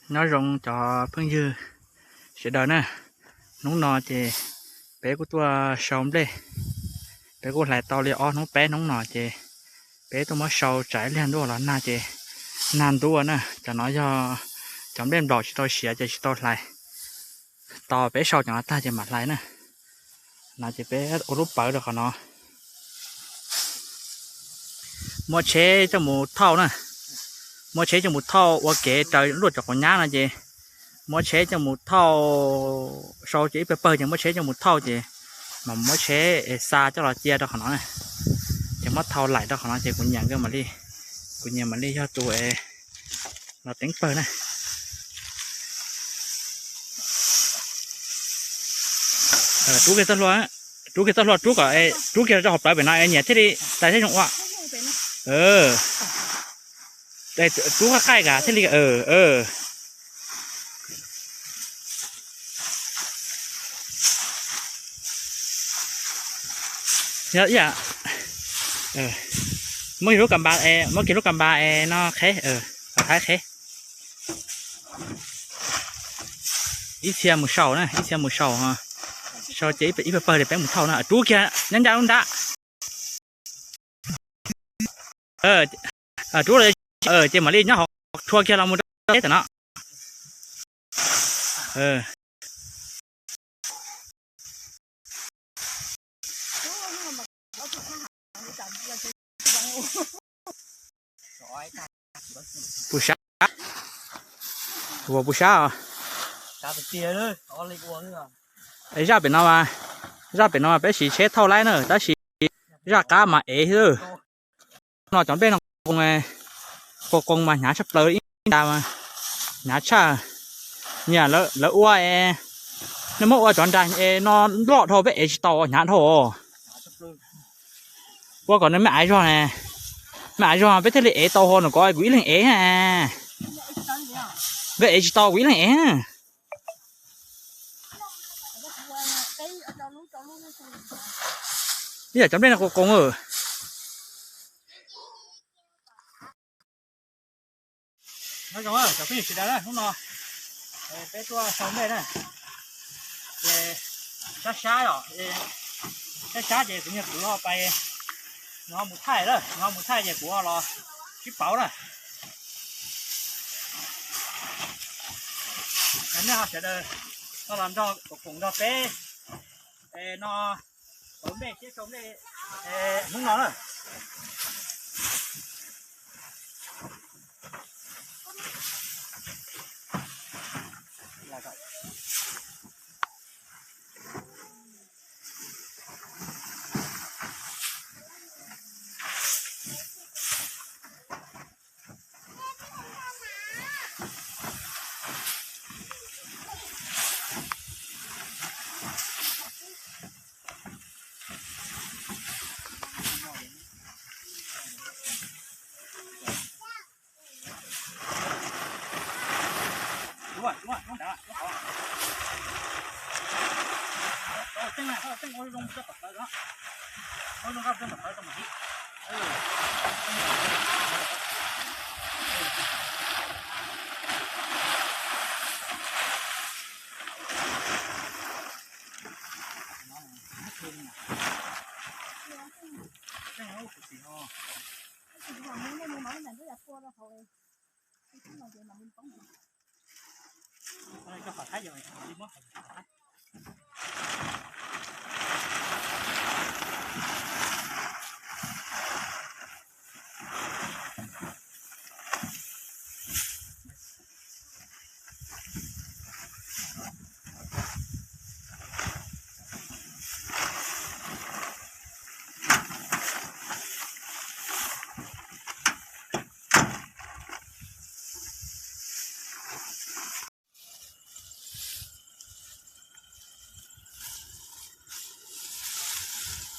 Nyob zoo cov phooj ywg sawv daws na, hnub no ces peb kuj tuaj sau nplej, peb kuj hlais tau li ob hnub peb hnub no ces peb tuaj muab sau tsam ib pliag ntuj los nag ces nag ntuj na, cov no yog cov nplej nplaum tsis tau siav ces tsis tau hlais, tos peb sau cov no tag ces mam hlais na. No ces peb ua lub pawv rau qhov no. Muab tsheb coj mus thauj na, muab tsheb coj mus thauj ua kev raws luaj cov quav nyab no ces muab tsheb coj mus thauj, sau ces ib pawg pawg ces muab tsheb coj mus thauj ces mam muab tsheb xa coj los cia rau qhov no na. Ces muab thauj laim rau qhov no ces kuv niam nkawd mam li, kuv niam mam li yog tus los teeb pawg na. Rub kiag txoj hlua, rub kiag txoj hlua rub kom, rub kiag rau hauv plawv pem no es niam thiaj li tais thiab zoo ua. Rub qaij qaij kom thiaj li. Yog ib yam, muab kiag lub kas npas, muab kiag lub kas npas es no qheb, kom thaib qheb. Ib txhia mus saum na, ib txhia mus saum, sau ces ib pawg pawg li peb mus thauj na, rub kiag nyob ncaj lub nrab. Rub los ces mam li nyob hauv, rhua kiag los mus rau teb tam no. Puas sab? Ua puas sab os? Zaj pem no mas, zaj pem no mas peb siv tsheb thauj laib na, tab sis zaj qab mas ev xwb. No cov nplej no qoo qoo, qoo qoo mas hnyav tshaj plaws ib nta mas hnyav tshaj. Niam lawv ua, nej muab ua cov nra es no loj dhau peb ev tsis tau, hnyav dhau. Ua kom nws me aiv zog ne, me aiv zog peb thiaj li ev tau ho, nws ko kuv ib leeg ev. Nkawd ev tsis tau kuv ib leeg ev. Ib yam cov nplej no qoo qoo. Nyob zoo cov phooj ywg sawv daws na, hnub no peb tuaj sau nplej na, ces sab sab os, sab sab ces kuv niag kwv ho pais, nws ho mus thaij lawm, nws ho mus thaij ces kuv ho los sib pauv na. Nej ho sawv daws ho los nrog koom nrog peb no, pauv nplej thiab sau nplej hnub no na.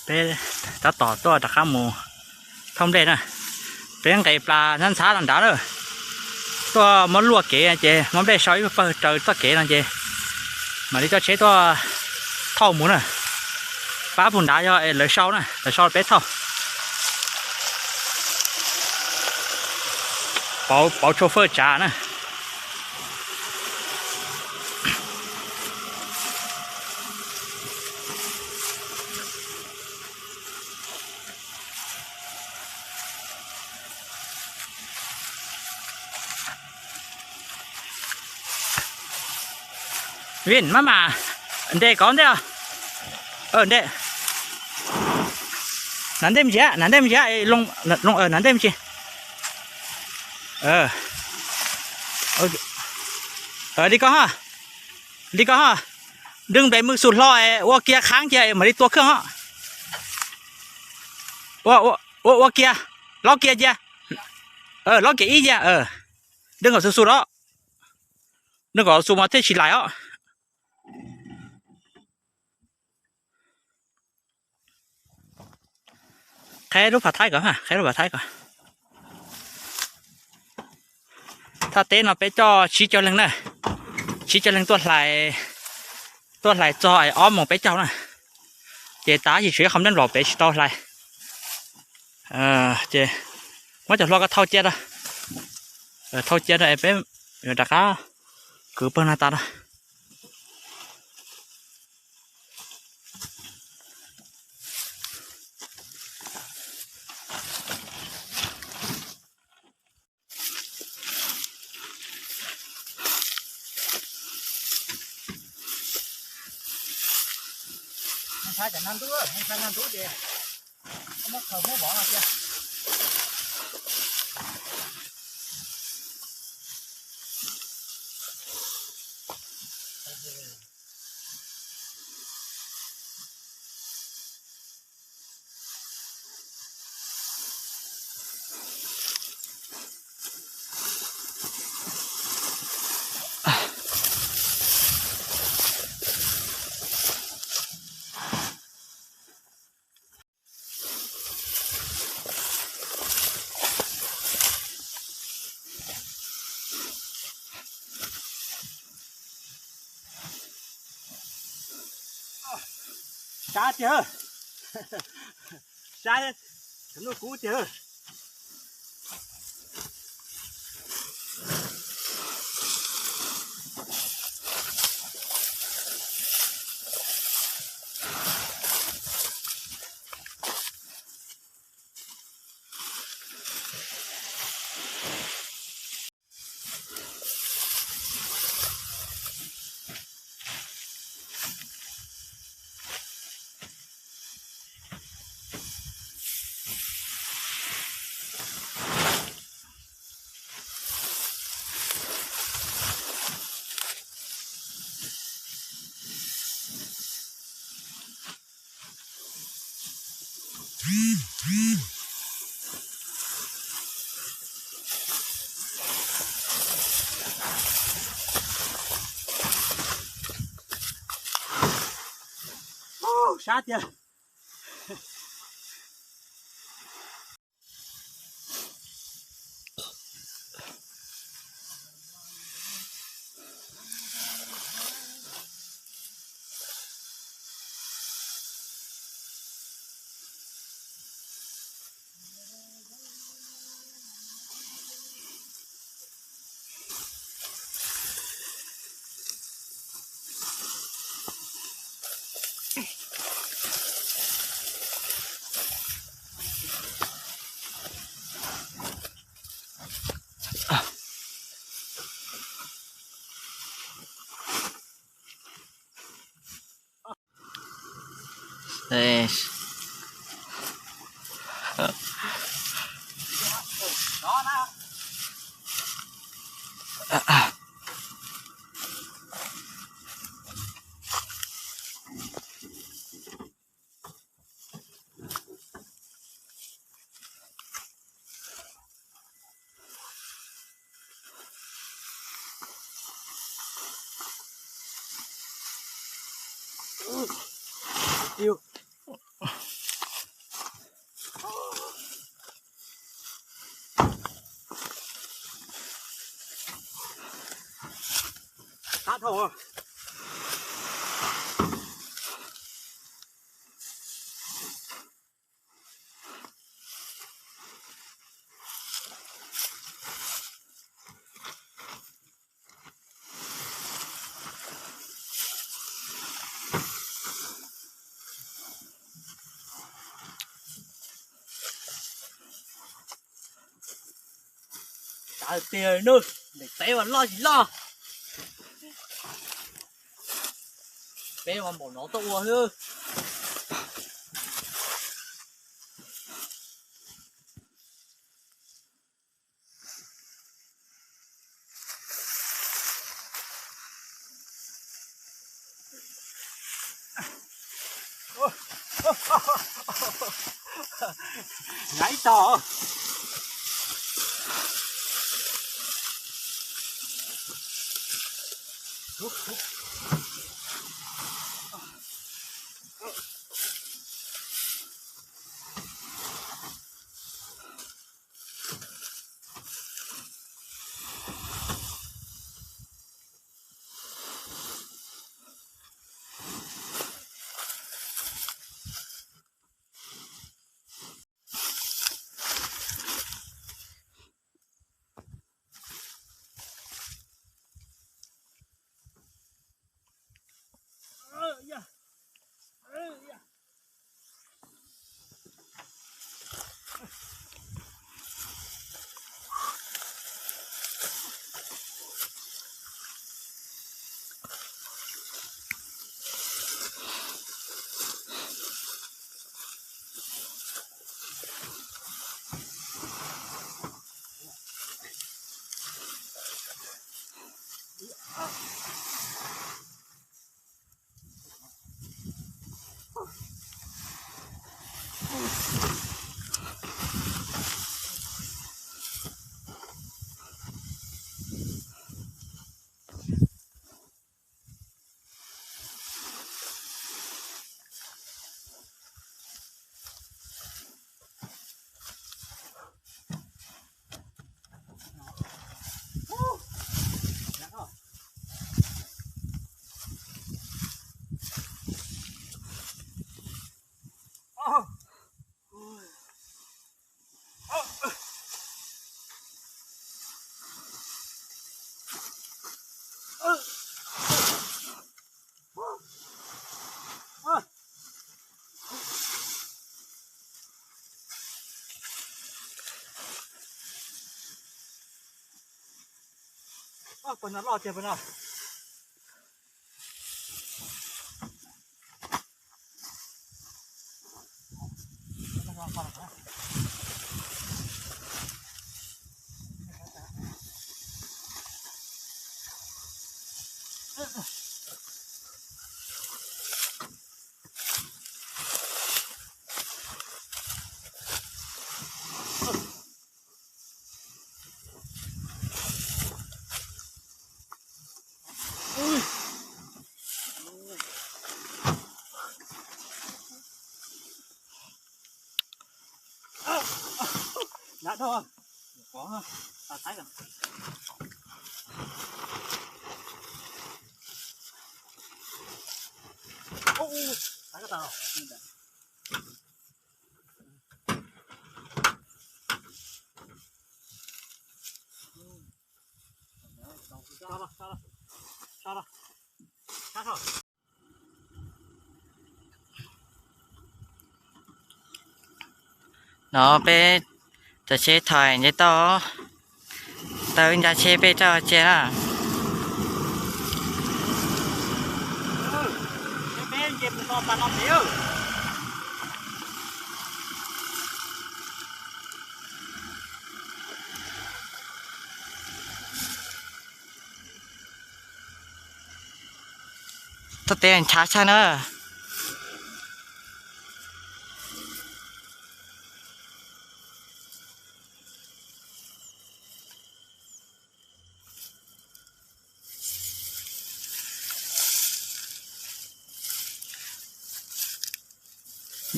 Peb tab tom tuaj rov qab mus thauj nplej na. Peb nqes plas ntxhab ntxhab los nrad na, tuaj muab luaj kev ces muab nplej sau ib pawg raws txoj kev no ces mam li coj tsheb tuaj thauj mus na. Pab puag nrad yog lawv sau na, lawv sau peb thauj. Pauv chauffeur tsav na. Vin, maj mam nres kov ntej. Nres, hnav ntej me ntsis, hnav ntej me ntsis, hnav ntej me ntsis. Li ko ha, li ko ha. Dwb nples mws xum hlo, ua kiag qhaab kiag mam li tua khawj ho. Ua kiag, lob kiag cia, lob kiag ib cia. Dwb kom xum xum los, dwb kom xum mas thiaj tsis laim os. Qheb lub phav thaib ko, qheb lub phav thaib ko. Thaj teb no peb coj tsib caug leej na, tsib caug leej tuaj hlais, tuaj hlais txog ob moos peb caug na. Ces tas ib sim tshuav ib qho nplej nplaum pem tsis tau hlais. Ces muab cov hlua ko thau cia rau, thau cia rau es peb yuav rov qab kwv pawg no tas rau. Sab tiag, sab, cov nuj kub tiag. Sab tiag. Tiag nub, ntev teb ua loj tsis loj. Peb ua npaum no tuaj ua xwb. Nyav ib tog. Puas no loj tiag puas no? Nyav dhau, qov, tas taib. Ub, ub, tas ko tas. No peb cov tsheb thais nce toj, tau ib nrab tsheb peb rau cia na. Tuaj teb nchav tshaj na.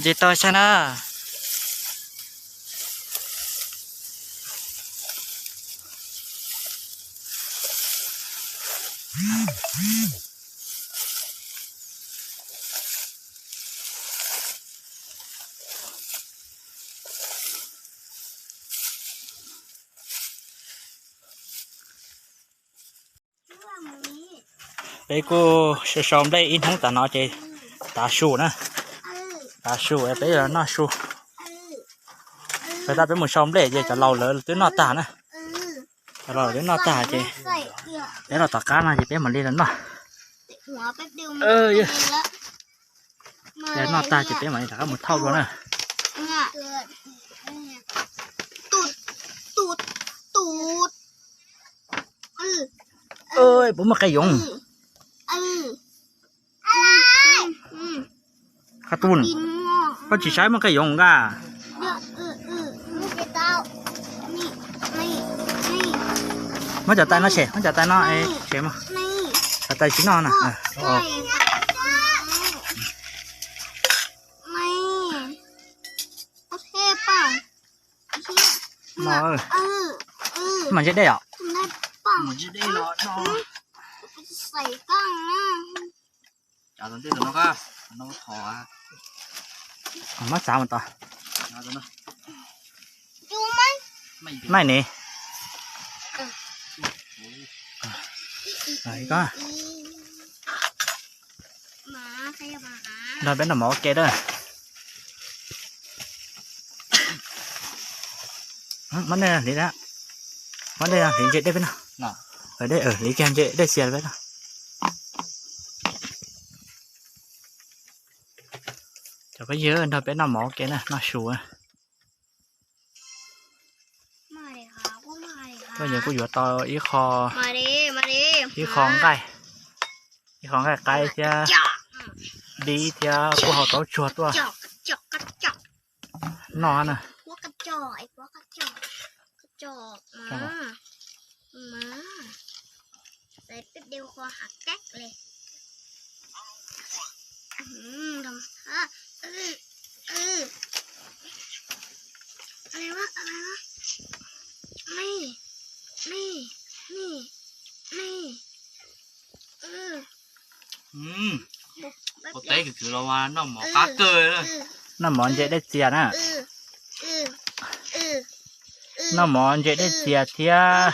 Nce toj tshaj na. Peb kuj sau sau nplej ib hnub tas no ces tav su na. Tav su peb yuav noj su. Peb tab peb mus sau nplej ces cov laus lawv twb noj tag na. Cov laus lawv twb noj tag ces peb los tom qab no ces peb mam li los noj. Ces noj tag ces peb mam li rov qab mus thauj dua na. Puas muaj qe yoov? Qhov tu, koj tsis saib muaj qe yoov nqa. Muab cov tais no tshem, muab cov tais no tshem, cov tais tsis noj na. Mas ntse dej os. Muab txav mus tod. Maij ne. Nrog peb noj mov ua ke na. Muab dej hliv, muab dej hliv ntse dej peb noj. Dej hliv kiag ntse dej txias peb noj. Cov phooj ywg, nrog peb noj mov ua ke na, noj su. Tuaj ces kuj yuav tau ib qho, ib qho nqaij, ib qho nqaij qaib thiab dib thiab kuj hau taub tsuag tuaj noj na. Ua teb khwv khwv los mas noj mov qab kawg. Noj mov ntse dej txias na. Noj mov ntse dej txias thiab,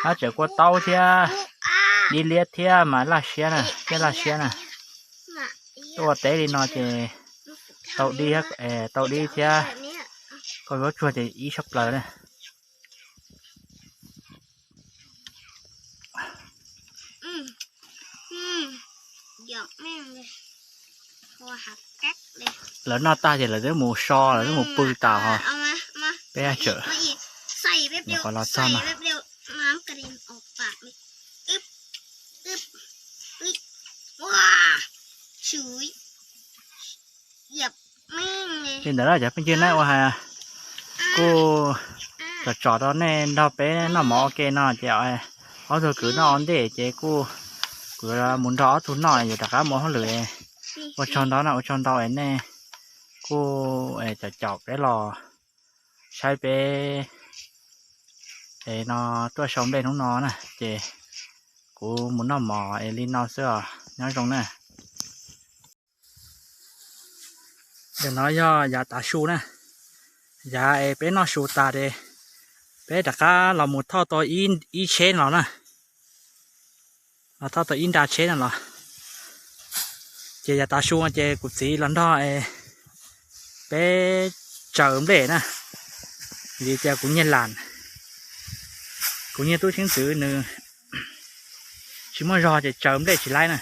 hab tseem kua taub thiab, dib liab thiab mas laj siab na, thiab laj siab na. Tuaj ua teb li no ces tau dib, tau dib thiab, koj yuav tsuag ces ib sab plaws na. Lawv noj tag ces lawv twb mus so, lawv twb mus pw tas ho peb tsawm nyuam qhuav los txog no. Li ntawd cov phooj ywg na, ua hais kuj tsom tsom rau nej nrog peb noj mov ua ke no ces ob tug kwv noj ua ntej ces kuj kuv mus nrog ob tug noj yuav rov qab mus hauj lwm. Ua tsaug ntau na, ua tsaug ntau es nej kuj caum caum peb los saib peb es no tuaj sau nplej hnub no na, ces kuv mus noj mov es li no xwb os, nyob zoo na. Ntawm no yog yav tav su na, yav es peb noj su tas ces peb rov qab los mus thauj tau ib tsheb no los na, los thauj tau ib nra tsheb no los. Ces yav tav su ces kuv txiv los nrog es peb tsaws nplej na, vim tias kuv nyiag las, kuv nyiag tub ceeb ntxwv nws tsis muaj zog ces tsaws nplej tsis laib na.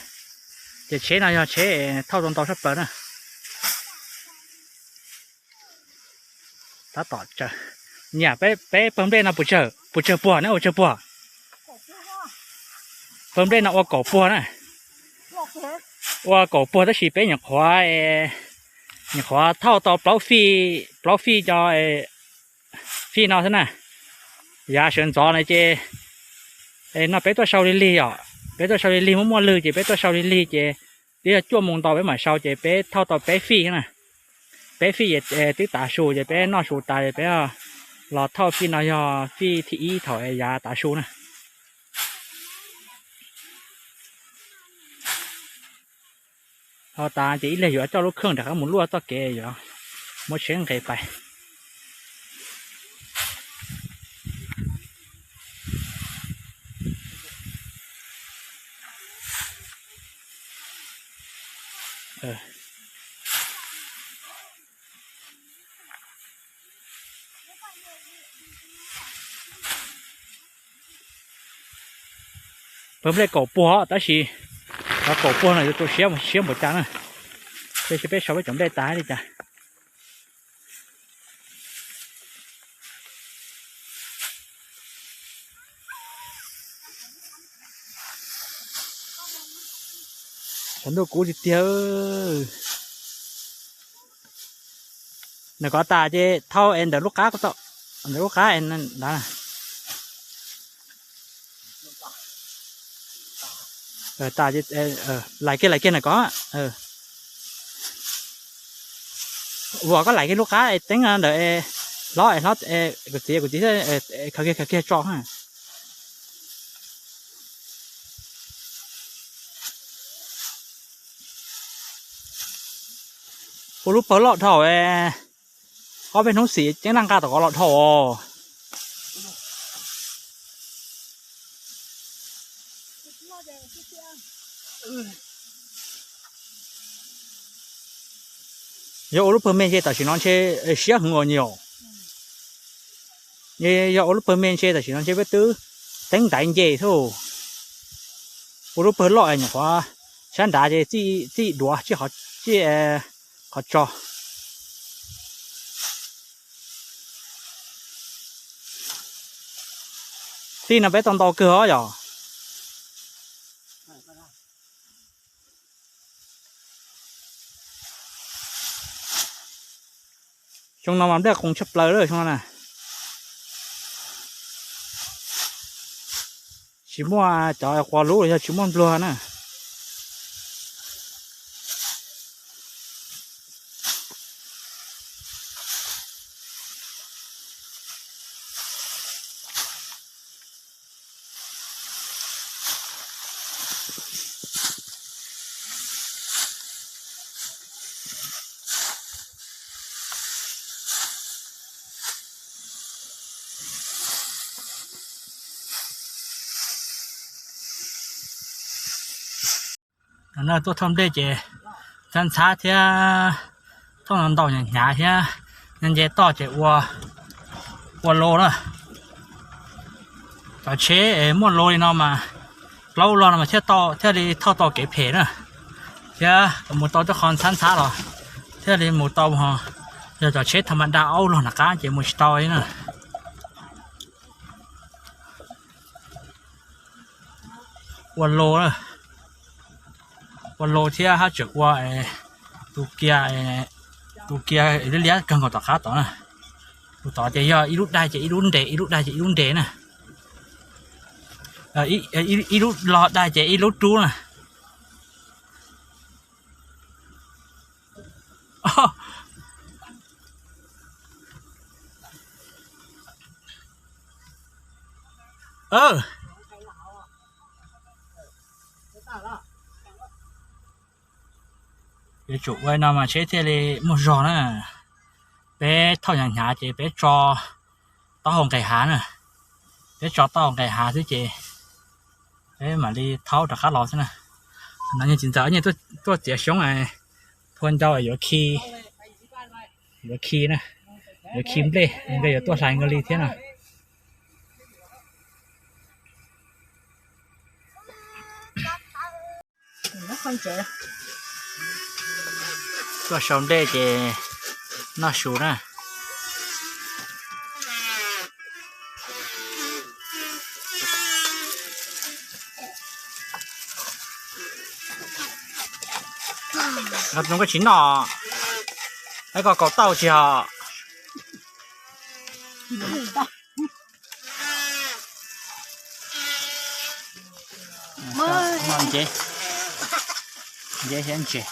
Ces tsheb no yog tsheb thauj tau ntau tshaj plaws na. Tab tom tsaws. Niam, peb pawg nplej no puas tsawg, puas tsawg puag ne, ua tsawg puag? Pawg nplej no ua kaum puag na. Ua kaum puag tab sis peb nyuam qhuav, nyuam qhuav thauj tau plaub fij, plaub fij cov fij no xwb na. Yav sawv ntxov na ces no peb tuaj sau lig lig os, peb tuaj sau lig lig, muaj muaj lwg ces peb tuaj sau lig lig ces twb yog cuaj moos ntau peb mam sau ces peb thauj tau peb fij na. Peb fij twb tav su ces peb noj su tas peb los thauj fij no yog fij thib ib thaum yav tav su na. Ho tas ces ib leeg yuav coj lub kheej rov qab mus luaj txoj kev yuav muab tsheb nqes pais. Pawg nplej kaum puag tab sis Cov kaum puag no yuav tu siab siab npaum cas na. Peb seb peb sau peb cov nplej tas li cas. Sawv ntuj kub tiag tiag. Nws kov tas ces thauj es ntawm lub qab, ntawm lub qab es ntawd. Lais kiag lais kiag na kov. Uas koj lais kiag lub qab es teeb ntawm hlob es hlob, kuv txiv kuv txiv khaws kiag khaws kiag tso. Ua lub pawg loj dhau, ob peb hnub xim ceeb laj nqa tom qab los dhau os. Yog ua lub pawg me ntshe tam sim no ntshe siab heev os nyom. Yog ua lub pawg me ntshe tam sim no ntshe peb twb teeb ntaiv nce xwb. Ua lub pawg loj nyuam qhuav sab nrad ces txij duav txij qhov tso. Txij no peb tau ntau kawg os yom. Xyoo no mas nplej qoos tshaj plaws lawm xyoo no na. Tsis muaj cov quas lub los yog tsis muaj npluag na. No tuaj thauj nplej ces ntxhab ntxhab thiab thauj ntau hnyav hnyav thiab, nce toj ces ua lo na. Cov tsheb muaj lo li no mas, plaub lo no mas thiaj li thauj tau kev phem na, thiab mus tau tej qhov ntxhab ntxhab los thiaj li mus tau. Yog cov tsheb tham ma da aub log nram qab ces mus tsis tau li na. Ua lo, ua lo thiab haj tseem ua tus kia, tus kia liab liab kawg nkaus tom qab tod na. Tus tod ces yog ib lub daig ces ib lub nres, ib lub daig ces ib lub nres na. Ib lub log daig ces ib lub rub na. Yuav tsum ua no mas tsheb thiaj li muaj zog na. Peb thauj hnyav hnyav ces peb tso taub hau nqes hav na. Peb tso taub hau nqes hav xwb ces peb mam li thaub rov qab los xwb na. No yog txiv ntxawm tuaj txiav xyoob, phua ncau yuav khi, yuav khi na, yuav khi nplej, nkawd yuav tuaj hlais nkawd li thiab no. Tuaj sau nplej ces noj su na. Koj tsis noj, koj kaus tauj tsis hos. Nce, nce thiab ntses.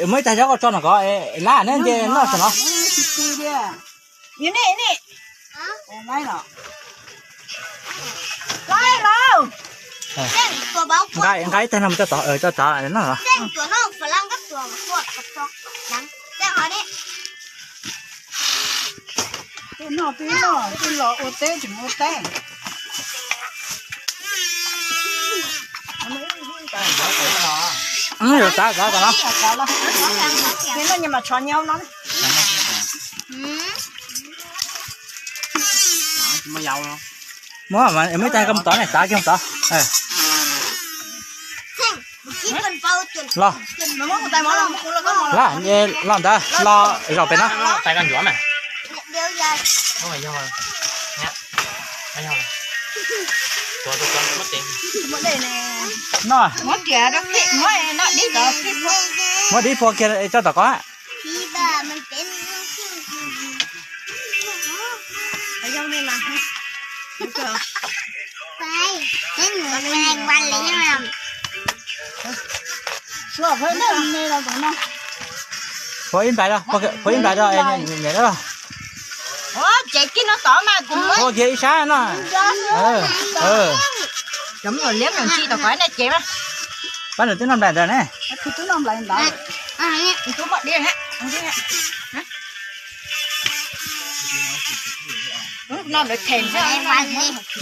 Muab ib tag xyoob koj tso no kov lab neb nce noj saum no. Nqa ib tag no mus coj tod, coj tod noj. Noj twb noj, twb los ua teb tseem ua teb. Yuav tsav tsav tau no. Noj nyuag mas tshov nyau no. Muab mas muab ib tag koj mus tod ne, tav kiag mus tod. Los, los, los ntawd los zaum pem no. No, muab dib phua kiag tso tom ko. Phua ib nplais, phua ib nplais rau niam. Phua kiag ib sab no. Cov me nyuam liab me nyuam ntxhi tom qhov nej ces mas. Pab nws twb noj nplais ntawd ne.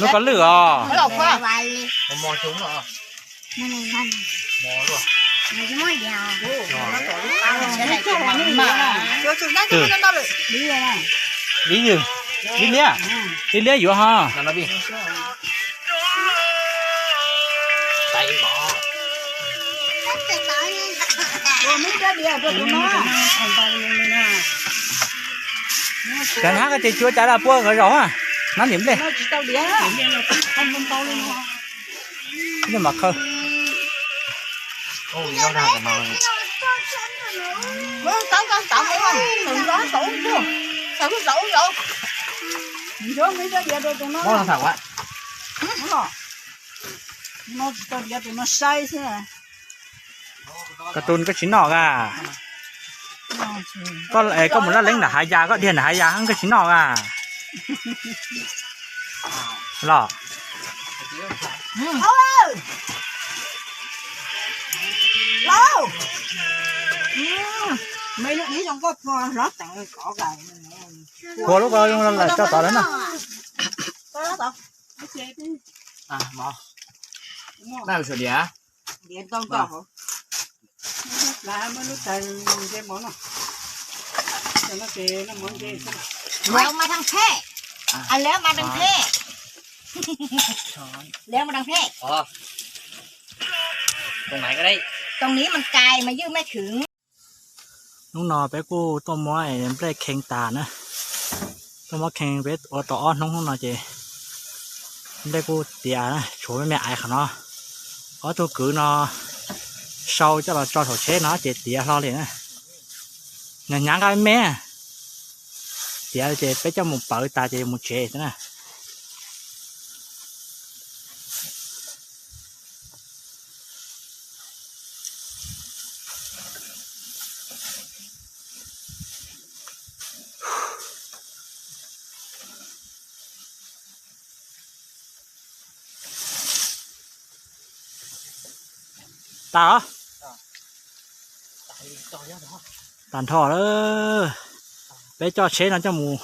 Lub koj lwj os. Dib ywg, dib liab, dib liab yuav ho. Cov hnab ko ces cuav cas los puab qhov zaum, hnab ntim nplej. Mas khawb. Koj tus koj tsis noj a? Koj mus laj leeb nram hav yas, koj dhia nram hav yas koj tsis noj a? Los. Phua lub ko zoo lawm tso tod lawm no. Lawv mas thang thej, lawv mas thang thej, lawv mas thang thej. Too ni mas kais mas ywj mej khwv. Hnub no peb kuj tuaj muab nplej khee tas na. Tuaj muab khee peb ua tau ob hnub hnub no ces nplej kuj tiav na, tshuav me me aiv qhov no. Ob tug kwv no sau coj los tso saum tsheb no ces tiav hlo li na. Hnyav hnyav nqa me me. Tiav ces peb coj mus pawv tas ces mus tsev xwb na. Tas os. Tag nrho lawm. Peb coj tsheb no coj mus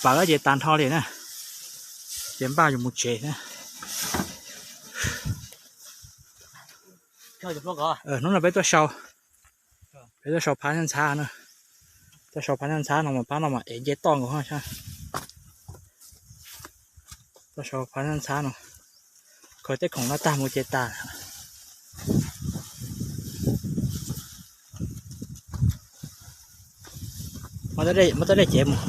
pawv ces tag nrho li na. Ces npaj yuav mus tsev na. Hnub no peb tuaj sau, peb tuaj sau phab ntxhab na. Tuaj sau phab ntxhab no mas phab no mas ev nce toj nkaus. Tuaj sau phab ntxhab no, khaws tej khoom no tag mus ces tas. Muab tej dej cev mus.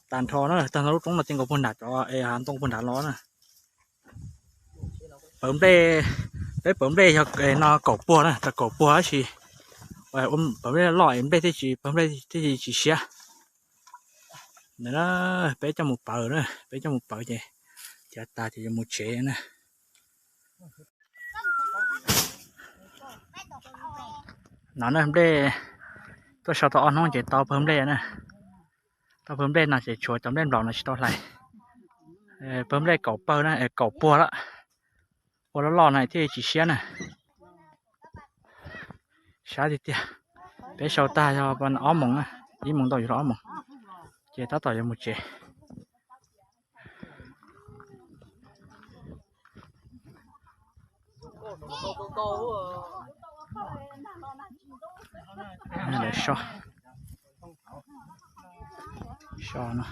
Tag nrho na, tag nrho lub roob no ces nkaus puag nram cov es hav ntoo puag nrad los na. Pawv nplej, peb pawv nplej yog no kaum puag na, tau kaum puag tab sis pawv nplej loj es nplej thiaj tsis, pawv nplej thiaj tsis siab. Peb coj mus pawv na, peb coj mus pawv ces tiav tas ces yuav mus tsev na. No na nplej, tuaj sau tau ob hnub ces tau pawg nplej na. Tau pawg nplej no ces tshuav cov nplej nplaum no tsis tau hlais. Pawg nplej kaum pawg na, kaum puag lawm. Ua loj loj no thiaj tsis siab na. Siab tiag tiag. Peb sau tag yog ob moos, ib moos ntau yuav luag ob moos, ces tab tom yuav mus tsev. Lawv so, Cov no.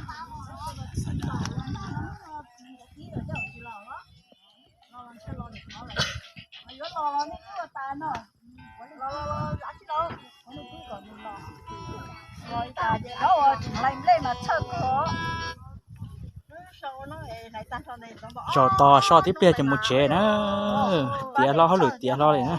Zaum tos so tib pliag ces mus tsev na. Tiav hlo, hauj lwm tiav hlo li na.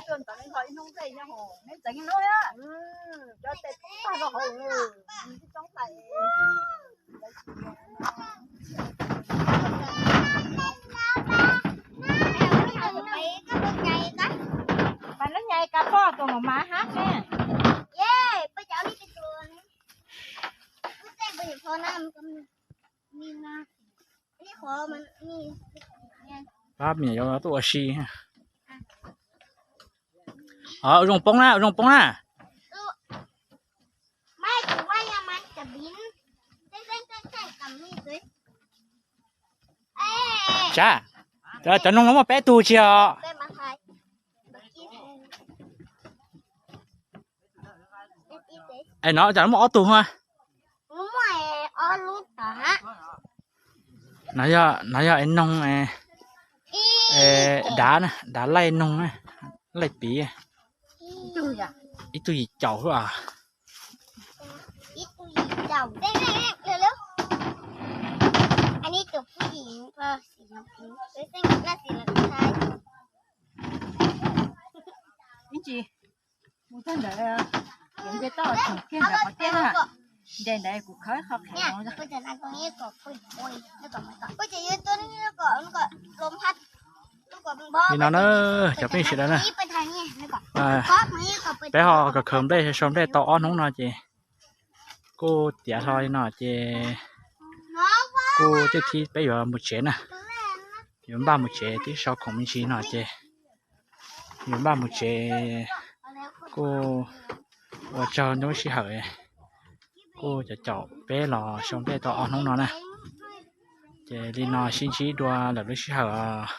Pab me nyuam yuav tuaj ua si. Ua zoo poob na, ua zoo poob na. Tsav, cov noog no muaj peb tug tsis os? Es no cas muaj ob tug a? No yog, no yog es noog, dav, dav laij noog, laij piv. Ib tug yim caum xwb as. Ntawd, ntawd kuv khawb qhov qhev. Li no na, cov phooj ywg sawv daws na, peb ho khaws nplej, sau nplej tau ob hnub no ces kuj tiav hlo li no ces kuj tej thib peb yuav mus tsev na. Yuav npaj mus tsev, twb so khoom me ntsis no ces yuav npaj mus tsev. Kuj ua tsaug nej lub sij hawm, kuj caum caum peb los sau nplej tau ob hnub no na. Ces li no sib ntsib dua lwm lub sij hawm os.